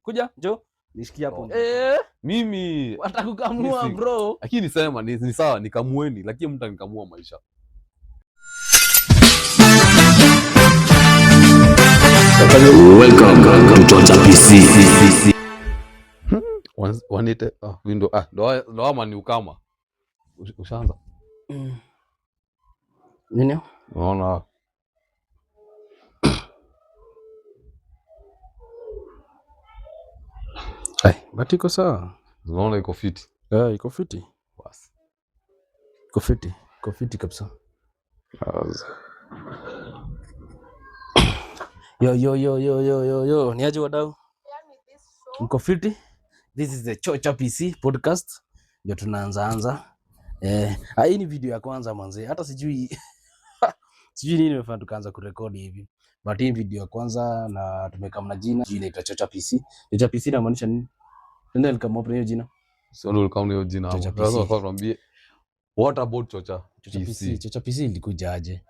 Kuja, njoo. Nishikie hapo. Oh. Eh, Mimi watakukamua Mimi si- bro. Lakini sema ni sawa nikamueni, lakini mtu anikamua maisha. Welcome to Chocha PC. Wanite window ndo ama ni ukama. Ushaanza. Nini? Unaona? Ai, but iko sawa. Unaona iko fiti. Eh, iko fiti. Basi. Iko fiti. Iko fiti kabisa. Yo yo yo yo yo yo yo. Ni aje wadau? Mko fiti? This is the Chocha PC podcast. Ndio tunaanza anza. Eh, hii ni video ya kwanza manze. Hata sijui sijui nini imefanya tukaanza kurekodi hivi. But hii video ya kwanza na tumekam na jina. Jina inaitwa Chocha PC. Chocha PC inamaanisha nini? Ndio nilikam up na hiyo jina. Sio ndio ulikuwa hiyo jina hapo. Chocha Sasa PC. unafaa tuambie what about Chocha? Chocha PC. PC. Chocha PC ilikuja aje?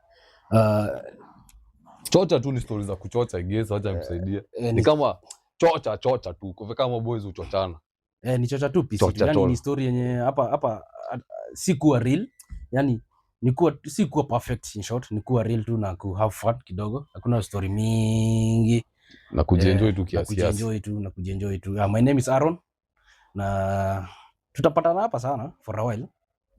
Chocha tu ni stories za kuchocha, I guess, wacha nikusaidie. Eh, Ni ni, kama chocha chocha tu. Kwa kama boys huchochana. eh, ni chocha tu PC. Chocha Yani tu. ni story yenye hapa hapa si kuwa real. Yani ni kuwa si kuwa perfect in short, ni kuwa real tu na ku have fun kidogo. Hakuna story mingi. Na kujienjoy tu Na kiasi kiasi. kujienjoy tu na kujienjoy tu. My name is Aaron na tutapatana hapa sana for a while.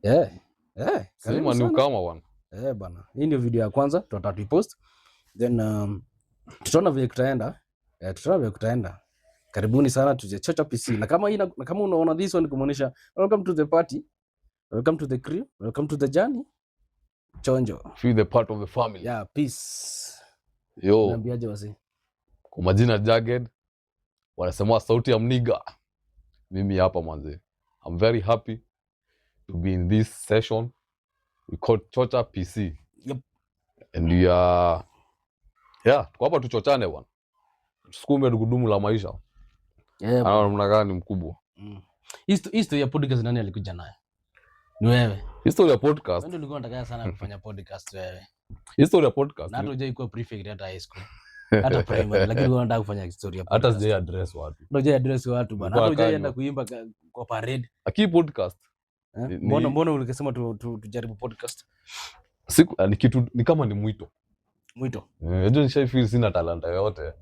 Yeah. Yeah, Sema karibu ni sana. ukama bwana. Eh, bana. Hii ndio video ya kwanza tutatuipost. Then tutaona vile kutaenda. Eh, tutaona vile kutaenda. Karibuni sana tuje Chocha PC. Na kama hii na kama unaona this one kumaanisha welcome to the party. Welcome to the crew. Welcome to the journey. Chonjo. Feel the part of the family. Yeah, peace. Yo, Naambiaje wasi? kwa majina Jagged wanasema sauti ya mniga. Mimi hapa manze. I'm very happy to be in this session. We call Chocha PC. Yep. And we are yeah, tuko hapa tuchochane bwana. Tusukume gurudumu la maisha. Yeah. Anaona namna gani mkubwa. Mm. Hii story ya podcast nani alikuja nayo? Ni wewe. History ya podcast. Wewe ndio ulikuwa unataka sana kufanya podcast wewe. History ya podcast. Na hata hujai kuwa prefect hata high school. Hata primary, lakini ulikuwa unataka kufanya story ya Hata podcast. sijai address watu. Ndio hujai address watu bana. Hata Nilikuwa hujai enda kanywa. kuimba kwa parade. Lakini podcast Eh? Mbona ulikasema tujaribu podcast? Siku ni kitu ni kama ni mwito. Mwito. Eh, unajua nishai feel sina talanta yoyote.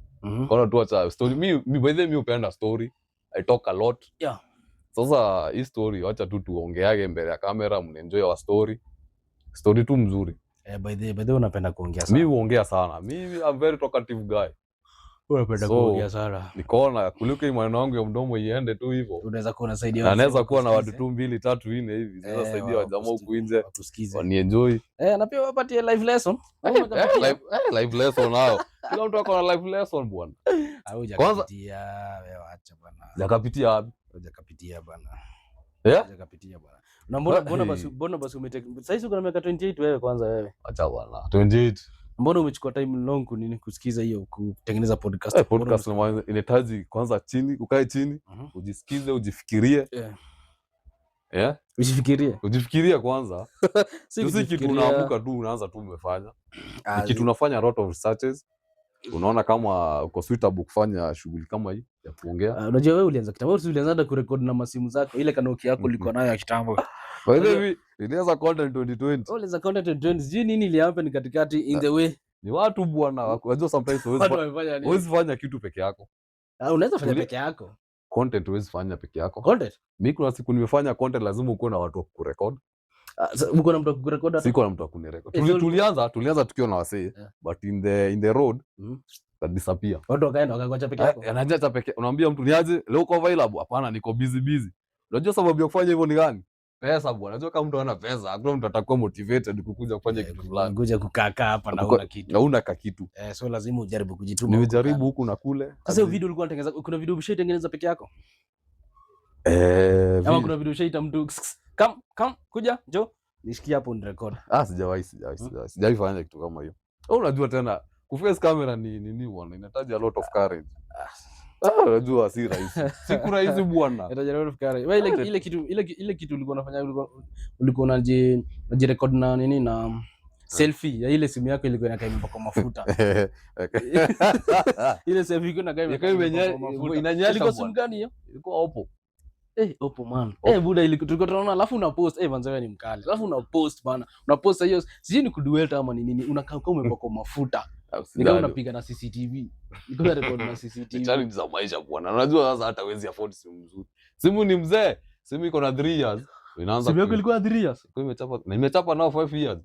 Kaona tu acha story. Mi by the way mi hupenda story. I talk a lot. Yeah. Sasa hii story wacha tu tuongeage mbele ya kamera, mnaenjoy our story. Story tu mzuri. Eh, by the way unapenda kuongea sana. Mi huongea sana. Mi I'm very talkative guy. Unapenda So, kuongea sana. Nikaona kuliko hii maneno yangu ya mdomo iende tu hivyo. Unaweza kuwa unasaidia Na watu naweza kuwa na watu wakusikize. tu 2 3 4 hivi. Naweza Eh, saidia wajamaa huku nje wakusikize. wanienjoy. Eh, na pia wapatie life lesson. Eh, life lesson nao. Kila mtu ako na life lesson bwana. Hujakapitia wewe, acha bwana. Jakapitia wapi? Hujakapitia bwana. Yeah? Hujakapitia bwana. Na mbona Hey. basi mbona basi umetake sasa hizi uko na miaka 28 wewe kwanza wewe. Acha bwana. 28. Mbona umechukua time long kunini kusikiza hiyo kutengeneza podcast? Eh, podcast inahitaji kwanza chini, ukae chini, ujisikize, ujifikirie. Yeah. Yeah? Usifikirie. Ujifikirie kwanza. Si Si kitu kujifikiria. unaamuka tu unaanza tu umefanya. Ah, Ni kitu unafanya a lot of researches. Unaona kama uko suitable kufanya shughuli kama hii ya kuongea. Unajua wewe ulianza kitambo, wewe ulianza hata kurekodi na masimu zako, ile kanoki yako ulikuwa nayo ya kitambo. By the way, nilianza content 2020. Wewe ulianza content in 20, sijui nini ilihappen katikati in the way. Ni watu bwana, unajua sometimes Watu wamefanya nini? huwezi fanya kitu peke yako. Ah, unaweza fanya peke yako. Content huwezi fanya peke yako. Content? Mimi kuna siku nimefanya content lazima ukuwe na watu wa kukurecord. Uko na mtu wa kukurecord hata? Siko na mtu wa kunirecord. Eh, Tulianza tukiwa na wasee, Yeah. but in the road that disappear. Watu wakaenda wakakuacha peke yako. Anajiacha peke. Unaambia mtu niaje leo uko available? Hapana, niko busy busy. Unajua sababu ya kufanya hivyo ni gani? Pesa bwana. Unajua kama mtu hana pesa, hakuna mtu atakuwa motivated kukuja kufanya kitu fulani. Kuja kukaa kaa hapa na una kitu. Na una ka kitu. Eh, so lazima ujaribu kujituma. Nimejaribu huku na kule. Sasa hiyo video ulikuwa unatengeneza, kuna video ushaitengeneza peke yako? Eh, Ama kuna video ushaita mtu come come kuja njoo nishikie hapo nirecord. Ah, sijawahi. Sijawahi fanya kitu kama hiyo. Wewe unajua tena kuface camera ni nini bwana, inahitaji a lot of courage. Ah, unajua si rahisi. Siku rahisi bwana. Inahitaji a lot of courage. Wewe ile kitu ulikuwa unafanya, ulikuwa unajirecord na nini na Selfie ya ile simu yako ilikuwa inakaa imepakwa mafuta. Ile selfie ilikuwa inakaa Ilikuwa imepakwa mafuta. inanyesha Ilikuwa simu bwana. gani hiyo? Ilikuwa Oppo. Eh, Oppo man. Oppo. Eh, buda, ilikuwa tulikuwa tunaona alafu una post, eh, manze wewe ni mkali. Alafu una post bana. Una post hiyo sijui ni kuduet ama ni nini, unakaa kama umepakwa mafuta. Ni kama Usijali. unapiga na CCTV. Niko na record na Ni CCTV. challenge za maisha bwana. Unajua sasa hata huwezi afford simu mzuri. Simu ni mzee. Simu iko na 3 years. Inaanza Simu yako ilikuwa 3 years. Ilikuwa imechapa na imechapa nao 5 years.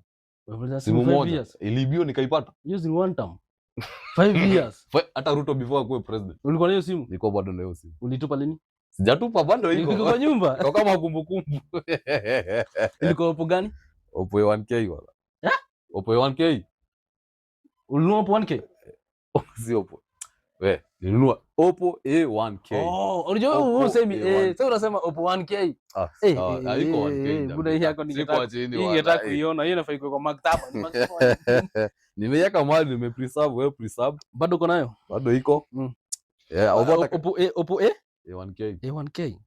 Umefanya Simu five moja years. iliibiwa nikaipata. Hiyo ni one term. 5 years. Hata Ruto before akuwe president Ulikuwa na hiyo simu? nilikuwa bado na hiyo simu. Ulitupa lini? Sijatupa bado Ilikuwa iko. kwa nyumba. Iko kama kumbukumbu. Ilikuwa Oppo gani? Oppo A1K wala. Eh? Oppo A1K. Ulinunua Oppo 1K? Si Oppo. We, nilinunua Oppo A1K. Oh, unajua Oppo wewe usemi A1. eh, sasa unasema Oppo 1K. Ah, Eh, sawa. eh, Haiko eh, 1K eh, jamani. buda, hii yako Siko ningetaka- chini Hii wala, ningetaka eh. kuiona, hiyo inafaa ikuwe kwa maktaba. Ni maktaba. Nimeiweka mahali nimepreserve, wewe preserve. Bado uko nayo? Bado iko. Mm. Yeah, Oppo hata Oppo A, Oppo A? A1K. A1K.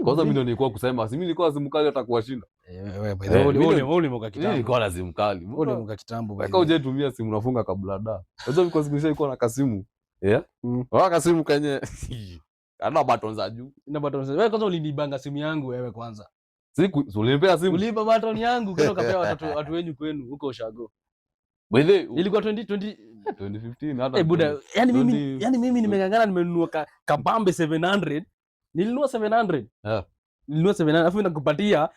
Kwanza mimi ndio nilikuwa kusema, si mimi nilikuwa simu kali hata kuwashinda. Eh, wewe by Eh, the way, mimi wewe ulimuka Mimi kitambo. nilikuwa na simu kali. Wewe ulimuka kitambo by the Kaka way. hujatumia simu unafunga kabla da. Unajua because nishaikuwa na kasimu. Yeah. Mm. Wala kasimu kenye ana buttons za juu. Na button. Wewe kwanza ulinibanga simu yangu wewe kwanza. Siku ulinipea simu. Uliiba button yangu kwenda ukapea watoto watu wenyu kwenu huko Ushago. By the way, Ilikuwa 2020 2015 hata. Eh, buda, yani mimi 20 yani mimi nimeng'ang'ana nimenunua kabambe 700. Nilinunua 700. Yeah. Nilinunua 700 alafu nakupatia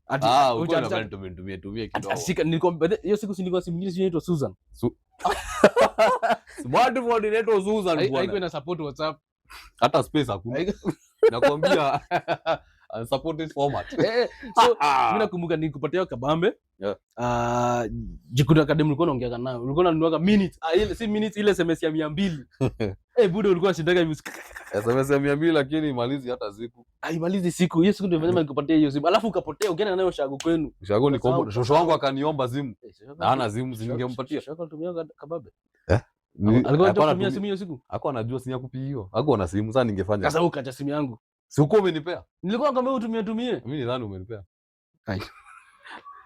ati Ah, ulikuwa unafanya tumie tumie kidogo. ati shika, nilikuwa hiyo siku si nilikuwa simu nyingine sijui inaitwa Susan. Smartphone inaitwa Susan Haikuwa bwana. ina support WhatsApp. Hata space hakuna. Nakwambia unsupported format. Eh, so mimi nakumbuka nilikupatia hiyo kabambe. Yeah. Ah, jikuta kadem ulikuwa unaongea nayo. Ulikuwa unanunuaga minutes. Ah, ile si minutes, ile SMS ya 200. Eh, buda ulikuwa unashindaga hivi. SMS ya 200 lakini imalizi hata siku. Haimalizi siku. Hiyo siku ndio nilifanya nikupatia hiyo simu. Alafu ukapotea ukaenda nayo shago kwenu. Ushago ni Ukasahau. kombo. Shosho wangu akaniomba simu. Eh, Na hana simu si ningempatia. Shago alitumia kababe. Ni- Alikuwa hakuwa anatumia anatumia- simu hiyo siku. Hakuwa anajua simu ya kupigiwa. Hakuwa na simu sasa ningefanya. Sasa ukacha simu yangu. Si uko umenipea? Nilikuwa nakwambia utumie tumie. Mimi nidhani umenipea. Ai.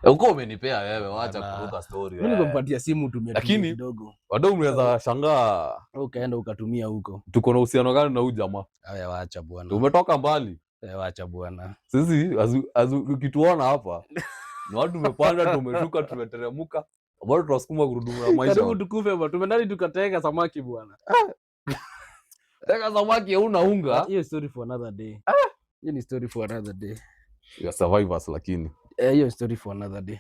Uko umenipea wewe, wacha Bana. kuruka story. Mimi wewe. nikampatia simu utumie tumie kidogo. Wadau mnaweza shangaa Wewe ukaenda ukatumia huko. tuko na uhusiano gani na huyu jamaa? Haya, wacha bwana. Tumetoka mbali. Eh, wacha bwana. Sisi ukituona hapa ni watu tumepanda, tumeshuka, tumeteremka, bado tunasukuma gurudumu la maisha. Karibu tukufe bwana. Tumendani tukatega samaki bwana. Teka samaki hauna unga. Hiyo story for another day. Hiyo ni story for another day. You are survivors lakini. Eh, hiyo story for another day.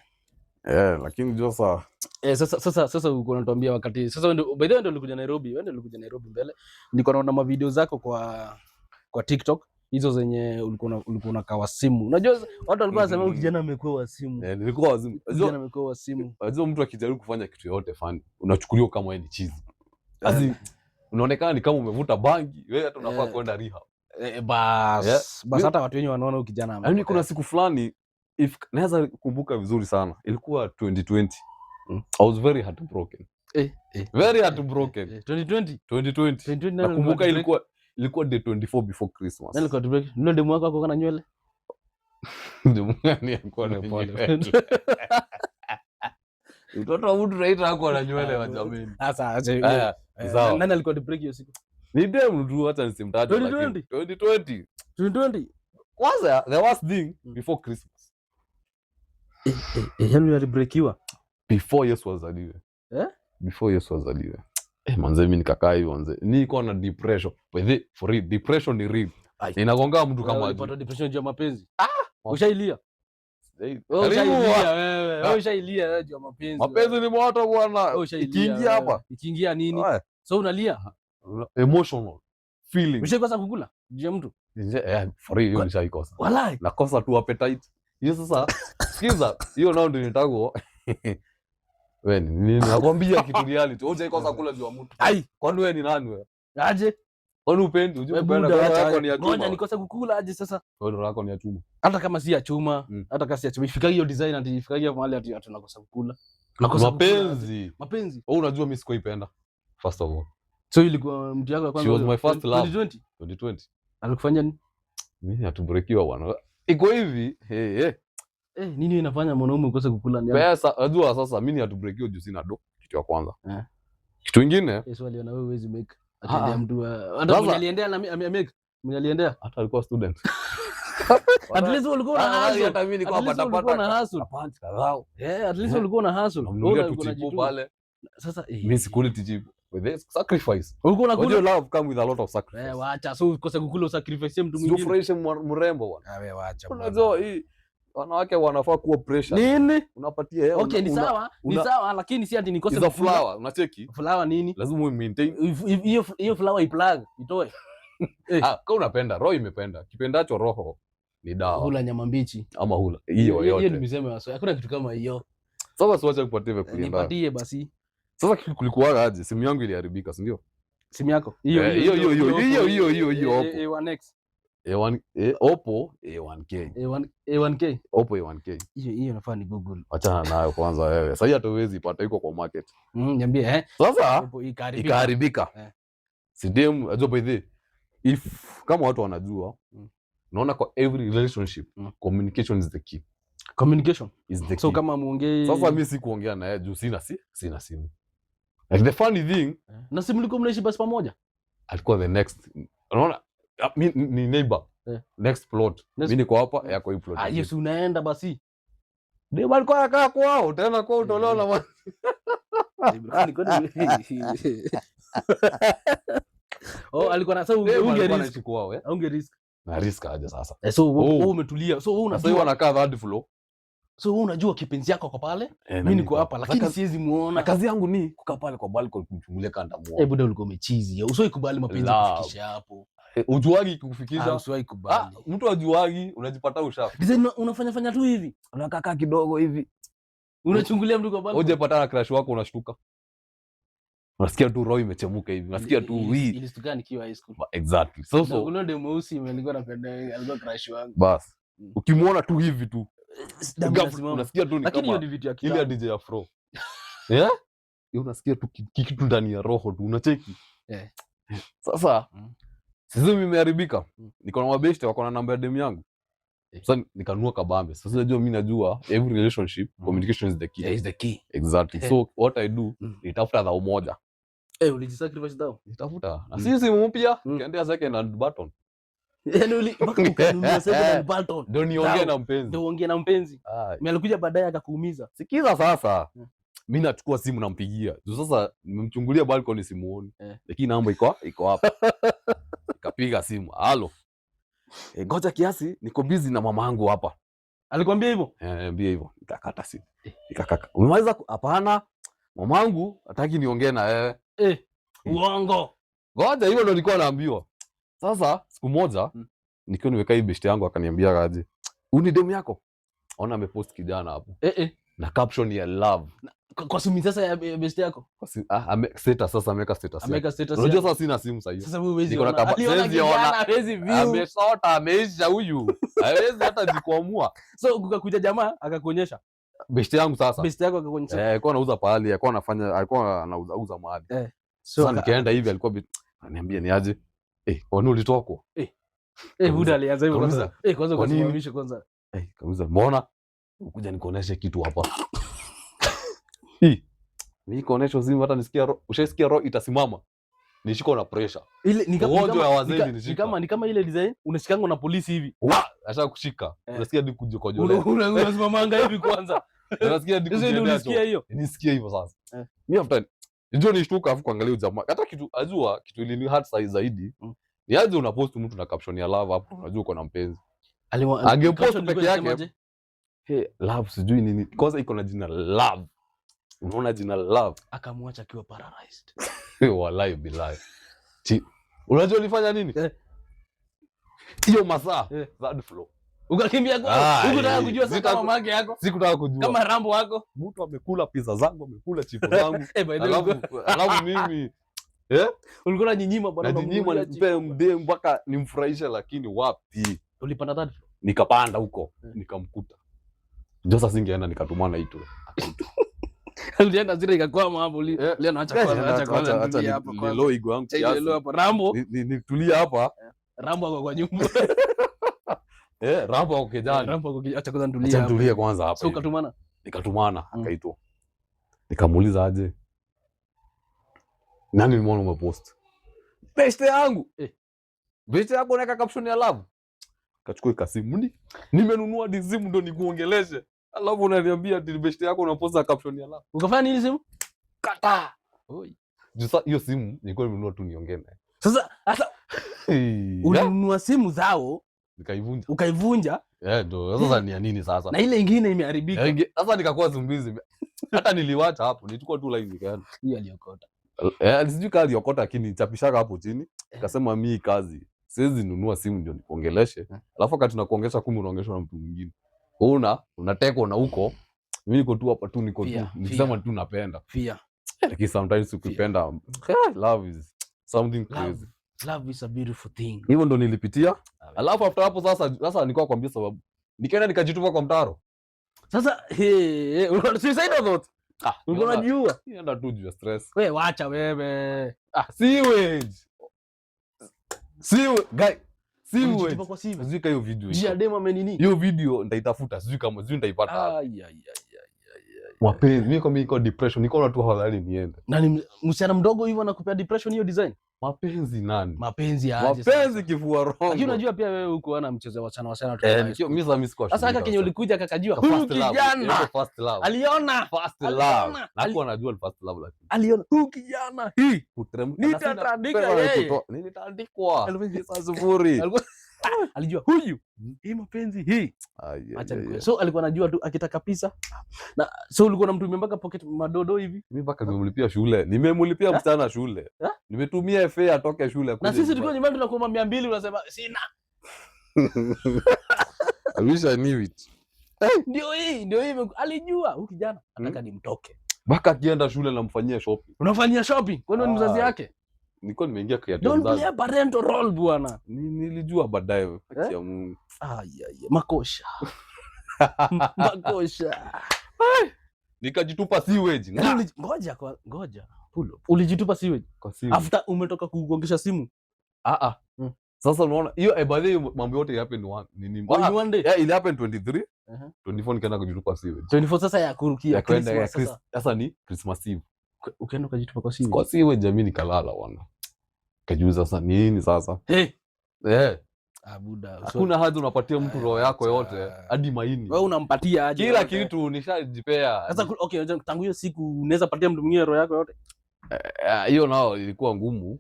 Eh, lakini sasa Eh, sasa uko unatuambia wakati sasa wewe ndio by the way ndio ulikuja Nairobi, wewe ndio ulikuja Nairobi mbele. Nilikuwa naona ma video zako kwa TikTok hizo zenye ulikuwa unakaa wa simu. Unajua watu walikuwa wanasema huyu kijana amekuwa wa simu. Eh, nilikuwa wazimu. Kijana amekuwa wa simu. Unajua mtu akijaribu kufanya kitu yoyote fani, unachukuliwa kama wewe ni chizi. Asi unaonekana ni kama umevuta bangi, wewe hata unafaa kwenda rehab. Eh, bas, Yeah. bas hata watu wenyewe wanaona huyu kijana Yaani amepotea. kuna siku fulani if naweza kumbuka vizuri sana, ilikuwa 2020. Mm. I was very heartbroken. Eh, eh, Very eh, heartbroken. eh, 2020. 2020. 2020 nani Nakumbuka alikuwa ilikuwa day 24 before Christmas. Nani alikuwa heartbreak? Ndio demu wako ako na nywele? Demu gani alikuwa na Pole, nywele? pole. Mtoto wa mtu naita hakuwa na nywele wa jameni. Sasa acha Haya, eh, sawa. nani alikuwa heartbreak hiyo siku? Ni demu tu hata nisimtaje lakini 2020? 2020. 2020. Kwanza the worst thing Mm. before Christmas. Eh, eh, eh, yani alibreakiwa. Before Yesu azaliwe. Eh? Before Yesu azaliwe. Eh, manze mimi nikakaa hivi manze. Niko na depression. By the for real, depression ni real. Ai. Inagonga mtu kama Wewe ajui. ulipata depression juu ya mapenzi. Ushailia? Eh, Wewe karibu ushailia wewe. Wewe ushailia wewe juu ya mapenzi. Mapenzi ni moto bwana. Wewe ushailia Ikiingia wewe. hapa. Ikiingia nini? Oe, So unalia? Emotional feeling. Ushaikosa kukula juu ya mtu? Eh, for real hiyo nishaikosa. Walai. Nakosa tu appetite. Hiyo sasa sikiza, hiyo nao ndio nitago. Wewe ni nini? Nakwambia kitu reality. Wewe hujaikosa kula juu ya mtu. Ai, Kwani wewe ni nani wewe? aje? Kwani upendi? Unajua Wewe kupenda buda, kwa acha. yako ni ya Ngoja chuma. nikose kukula aje sasa? Wewe roho yako ni ya chuma. Hata kama si ya chuma, Mm. hata kama si ya chuma. Ifika hiyo design ati ifika hiyo mahali ati ati tunakosa kukula. Tunakosa kukula aje. Mapenzi. Mapenzi. Wewe unajua mimi sikuipenda. First of all, So ilikuwa mtu yako ya kwanza. She was my first love. 2020. 2020. Alikufanya nini? Mimi hatubrekiwa bwana. Iko hivi. Hey, hey. Eh, nini inafanya mwanaume ukose kukula ni Pesa, unajua sasa mimi ni hatubreak hiyo juu sina do, kitu ya kwanza. Eh. Kitu ingine Yesu aliona wewe huwezi make. Ah, Akaendea ah. mtu hata Sasa- mwenye aliendea na amake. Mwenye aliendea. Hata alikuwa student. At least ulikuwa una Ah, hustle. hata mimi nilikuwa At least pata ulikuwa pata na hustle. punch kadhaa. Eh, at least Eh. ulikuwa na hustle. Wewe Namnunulia ulikuwa tuchipu unajituma. pale. Sasa eh, Mimi sikuli tuchipu. With this sacrifice. ulikuwa unakula. Unajua love come with a lot of sacrifice. Eh, wacha. So ukose kukula usacrifice mtu Sio mwingine. furahishe mrembo bwana. Ah, wewe wacha bwana. Unajua hii wanawake wanafaa kuwa pressure. Nini? Unapatia yeye. Okay, ni sawa, ni sawa, lakini si ati nikose Is a kukula. flower, unacheki? Flower nini? Lazima u maintain. Hiyo flower iplug, itoe. Eh. Ah, kama unapenda, roho imependa. Kipendacho roho ni dawa Hula nyama mbichi. ama hula. Hiyo Hiyo ni yote. misemo ya Waswahili. Hakuna kitu kama hiyo. Sasa siwache kupatia vya kulienda. Nipatie basi Sasa kulikuwa aje? Simu yangu iliharibika, si ndio? simu yako. Hiyo Eh, hiyo, hiyo, hiyo, hiyo, hiyo, hiyo, hiyo, Oppo. A1X, A1 Oppo A1K. A1 A1K. Oppo A1K. Hiyo hiyo nafaa ni Google. Achana nayo kwanza wewe. Sasa hata huwezi pata, iko kwa market. Niambie eh. Sasa Oppo ikaharibika. ikaharibika. Eh. Si dem, ajua by the if kama watu wanajua, naona kwa every relationship communication is the key. Communication. Is the So key. kama muongei. Sasa mimi sikuongea na yeye juu sina simu. Like the funny thing, Na si mlikuwa mnaishi basi pamoja? alikuwa the next, unaona, ah, mi ni neighbor. Eh. Next plot. Next- Mimi niko hapa, yako hii plot. Ah, hiyo si unaenda basi. Dem alikuwa anakaa kwao, tena kwao utolewa na Oh, alikuwa na sasa Dem unge alikuwa risk. anaishi kwao, eh? Unge risk. Na risk aje sasa. Eh, so Oh. wewe umetulia. So wewe Sasa hiyo unajua. wanakaa third floor. So wewe unajua kipenzi yako kwa pale. Eh, Mimi niko hapa lakini Sasa siwezi na muona. kazi yangu ni kukaa pale kwa balcony kumchungulia kanda muone. Eh, buda ulikuwa umechizi. Usiwahi kubali mapenzi Love. kufikisha hapo. Eh, ujuagi Ah, kukufikisha. usiwahi Ah, kubali. mtu ajuagi, unajipata ushafu. Design unafanya fanya tu hivi. Unakaa kidogo hivi. Unachungulia mtu kwa balcony. Uje patana crush wako unashtuka. Unasikia tu roho imechemuka hivi. Unasikia tu hii. Ilistuka nikiwa high school. Exactly. So Na so kuna demu mweusi alikuwa anapenda, alikuwa crush wangu. bas. Mm. Ukimuona tu hivi tu. Damu Ghafla inasimama. unasikia tu ni Lakini hiyo kama ni vitu ya ile ya kitambo. DJ Afro. Yeah? Hiyo unasikia tu kitu ndani ya roho tu unacheki. Eh. Sasa simu imeharibika. Niko na mabeshte wako na namba ya demu yangu. Eh. Sasa nikanunua kabambe. Sasa najua mimi najua every relationship communication is the key. Yeah, is the key. Exactly. Eh. So what I do, nitafuta dhao moja. Eh, ulijisacrifice dao. Nitafuta. Na si simu mpya, kaendea second hand button. Yaani uli mpaka ukanunua second hand button. Ndio niongee Dao. na mpenzi. Ndio uongee na mpenzi. Ai. Mimi alikuja baadaye akakuumiza. Sikiza sasa. Mimi nachukua simu nampigia. Juu sasa nimemchungulia balcony simuoni. Eh. Lakini namba iko hapa. Nikapiga simu. Halo. E, ngoja kiasi niko busy na mama yangu hapa. Alikwambia hivyo? Eh, niambia hivyo. Nikakata simu. Nikakaka. Umemaliza? Hapana. Mamangu hataki niongee na wewe. Eh, uongo. Ngoja, hivyo ndo nilikuwa naambiwa. Sasa siku moja nikiwa nimekaa hii beshte yangu akaniambia aje, "Huu ni demu yako?" Ona amepost kijana hapo. Eh eh. Na caption ya love. Kwa simu sasa ya beshte yako. Kwa status sasa ameweka status yake. Ameweka status. Unajua yake. sasa sina simu sasa hiyo. Sasa wewe huwezi Niko na ona. kaba- Aliona siwezi ona. kijana, hawezi view. Amesota, ameisha huyu. Hawezi hata jikwamua. So kukakuja jamaa akakuonyesha. Beshte yangu sasa. Beshte yako akakuonyesha. Eh, alikuwa anauza pahali, alikuwa anafanya, alikuwa anauza uza mahali. Eh. So Sasa nikaenda hivi alikuwa ananiambia ni aje? Eh, kwa nini ulitokwa? Eh, buda alianza hivyo kwanza. Kauliza, Eh, kwanza kwa nini? ukasimamisha kwanza. Eh, kauliza, mbona ukuja nikuoneshe kitu hapa? Hii. Mimi kuonesha simu hata nisikia roho, ushaisikia roho itasimama. Nishiko na pressure. Ile ni kama Ugonjwa wa wazee ni ilinishika. kama ni kama ile design unashikangwa na polisi hivi. Wa, asha kushika. Eh. Unasikia hadi kujikojolea. Unasimamanga hivi kwanza. Unasikia hadi Sasa ndio kujiendea ulisikia choo. hiyo. Nisikie hivyo sasa. Eh. Mimi after ndio nishtuka afu kuangalia huyu jamaa. Hata kitu ajua kitu ilini hurt size zaidi. Ni aje unapost mtu na caption ya love hapo unajua uko na mpenzi. Angepost Caption peke ilikuwa yake. inasemaje? Hey, love sijui nini. Kwanza iko na jina love. Unaona jina love. Akamwacha akiwa paralyzed. Wallahi billahi. Unajua ulifanya nini? Eh. Hiyo masaa Eh. third floor. Ukakimbia kwao. Ah, Hukutaka eh, kujua sasa kama mamake yako, Sikutaka kujua. kama Rambo wako. Mtu amekula pizza zangu, amekula chipo zangu. Eh, by the way, Alafu mimi ulikuwa unanyinyima bwana, najinyima unamnunulia nimpe chipo. mdee mpaka nimfurahishe, lakini wapi? Ulipanda third floor. Nikapanda huko Eh. nikamkuta. Ndio sasa singeenda nikatumana ito. Ulienda zile ikakwama hapo. Eh. Leo naacha kwanza, acha kwanza nitulie hapo kwanza. Nilo igo yangu Acha ile kiasi. leo hapo. Rambo, Nitulie hapa. Rambo ako kwa nyumba. Eh, Rambo ako kejani. Rambo ako acha kwanza nitulie Acha hapa. nitulie kwanza hapa So hivi. ukatumana. Nikatumana, akaitwa, nikamuuliza aje, nani nimeona umepost? Beste yangu. Eh. Beste yako unaweka caption ya love. Kachukua kasimu, ni nimenunua di simu ndo nikuongeleshe, alafu unaniambia ati beste yako unaposta caption ya love. Ukafanya nini simu? Kataa. Oi. Juu sa hiyo simu nilikuwa nimenunua tu niongee naye. Sasa sasa Hey, ulinunua simu zao nikaivunja. Ukaivunja. Eh, ndo sasa ni ya nini sasa? Na ile ingine imeharibika. Eh, sasa nikakuwa zumbizi, hata niliwacha hapo, nilichukua tu line nikaenda. Hiyo aliokota. Eh, sijui kama aliokota, lakini chapishaka hapo chini. Kasema mi kazi siwezi nunua simu ndio nikuongeleshe. Alafu wakati nakuongesha kumbe unaongeshwa na mtu mwingine. Wewe unatekwa na huko. Mimi niko tu hapa tu, niko tu Fear, nikisema fear. tu napenda. Fear. Lakini sometimes ukipenda, love is something crazy. Love is a beautiful thing. Hivyo ndo nilipitia. Alafu after hapo sasa nilikuwa kwambia sababu. Nikaenda nikajitupa kwa mtaro. Sasa hey, hey, suicidal thoughts. Ah, Ulikuwa unajua. Nienda tu juu ya stress. Wewe wacha wewe. Ah, sewage. Sewage, guy. Sewage. Ulijitupa kwa sewage. Sijui kama hiyo video Jia iko. demo amenini. Hiyo video nitaitafuta, sijui kama sijui nitaipata wapi. Ai ai ai ai. Mapenzi, mimi kama niko depression, niko tu afadhali niende. Na ni msichana mdogo hivyo anakupea depression hiyo design. Mapenzi nani? Mapenzi ya aje Mapenzi sasa? kifua rongo. Lakini unajua pia wewe huko ana mchezo wa wasichana wasichana tu. Eh, mimi sasa mimi sikuwa. Sasa haka kenye ulikuja kakajua huyu first love. kijana Inaitwa first love. aliona First aliona, love. Nakuwa najua ni first love lakini. Aliona huyu kijana hii Kuteremka. Nitatandika yeye. Nilitandikwa. Tisa sufuri. Alijua huyu hii mapenzi hii. Ai, ai, Acha ai, nikuwe. ai. So alikuwa anajua tu akitaka pesa. Na so ulikuwa unamtumia mpaka pocket madodo hivi. Mimi mpaka nimemlipia shule. Nimemlipia Eh? msichana shule. Eh? Nimetumia FA atoke shule Na akuje sisi tulikuwa nyumbani. nyumbani tunakuomba 200 unasema sina. I wish I knew it. Ndio hii alijua huyu kijana nataka nimtoke. Mpaka akienda shule namfanyia shopping. Unafanyia shopping? Kwani wewe ni mzazi Ah, yake? Nilikuwa nimeingia kiatu Don't mzazi. play a parental role bwana. Nilijua baadaye. Haki Eh? ya Mungu. Ai ai makosha. Makosha. Nikajitupa sewage. Yaani ngoja kwa ngoja. Pull up. Ulijitupa sewage Kwa sewage. after umetoka kugongesha simu? Ah ah. Sasa unaona hiyo, by the way, mambo yote happen one. Nini? Oh, in one day. Yeah, it happened 23. 24 nikaenda kujitupa sewage. 24 sasa ya kurukia Ya kwenda ya Christmas sasa. Sasa ni Christmas Eve. Ukaenda ukajitupa kwa sewage. Kwa sewage jamii nikalala bwana. Kajiuliza sasa nini sasa? Hey. Eh, Ah, buda. hakuna haja unapatia mtu roho yako yote hadi maini. Wewe unampatia aje? Kila yote? kitu nishajipea. Sasa okay, unajua tangu hiyo siku unaweza patia mtu mwingine roho yako yote? Eh, hiyo nao ilikuwa ngumu,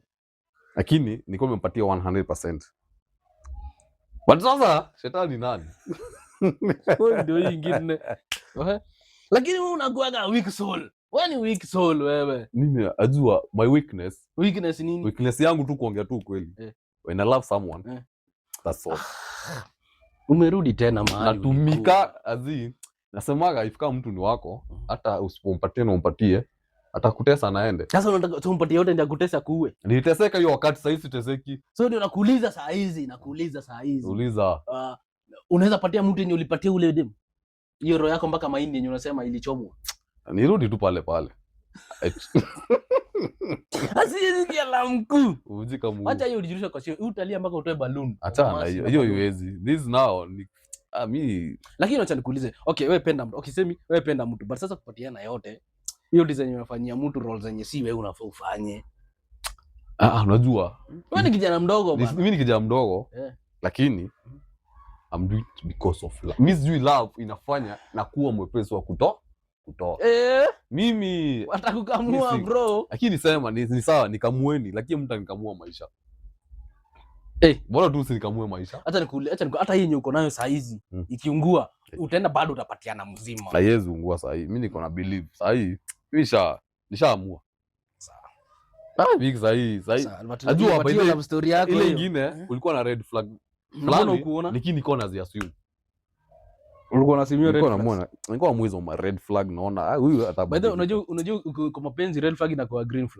lakini nilikuwa nimempatia 100%. But sasa shetani nani? Wewe ndio hii ingine. Ehe. Lakini wewe unakuwaga weak soul. Wewe ni weak soul wewe. Mimi ajua my weakness, Weakness nini? weakness yangu tu kuongea tu ukweli. Eh. When I love someone, Eh. that's all. Umerudi tena mahali ulikuwa. Natumika azi nasemaga if kama mtu ni wako, hata usipompatie na umpatie, atakutesa naende. Sasa unataka tumpatie yote ndio akutesa kuue. Niliteseka hiyo wakati, sahii siteseki. So ndio nakuuliza saa hizi, nakuuliza saa hizi. Uliza. Unaweza patia mtu yenye ulipatia ule demu hiyo roho yako mpaka mahindi yenye unasema ilichomwa? Nirudi tu pale pale. Asiyesikia la mkuu. Uvunjika mguu. Acha hiyo ulijirusha kwa sio. Utalia mpaka utoe balloon. Achana na Masi hiyo. na Hiyo balloon. iwezi. This now ni mi Lakini acha nikuulize. Okay, wewe penda mtu. Okay, semi wewe penda mtu. But sasa kupatiana yote hiyo design unafanyia mtu role zenye si wewe unafaa ufanye. Unajua Wewe ni kijana mdogo bwana. mimi ni kijana mdogo Eh. lakini I'm doing it because of love. Mi sijui love inafanya na kuwa mwepesi wa kutoa. Eh, Mimi watakukamua Mimi bro. lakini sema ni sawa nikamueni, lakini mtu anikamua maisha. Eh. Bora tu usinikamue maisha. Acha nikuulize, acha hata hii yenye uko nayo saa hizi ikiungua utaenda bado utapatiana mzima. Haiwezi ungua saa hii. Mimi niko na believe saa hii. Mimi nishaamua. Sawa. Ah, mimi saa hii, saa hii. Sawa, but Najua, but by hiyo the way, love story yako ile hiyo. ingine Eh? kulikuwa na red flag Na mbona fulani, hukuona? lakini nilikuwa naziassume. Ulikuwa unasimia red Nilikuwa flags. namuona, nilikuwa mwizo ma red flag naona, ah, huyu By the way, atabadilika. unajua kwa mapenzi red flag inakuwa green flag.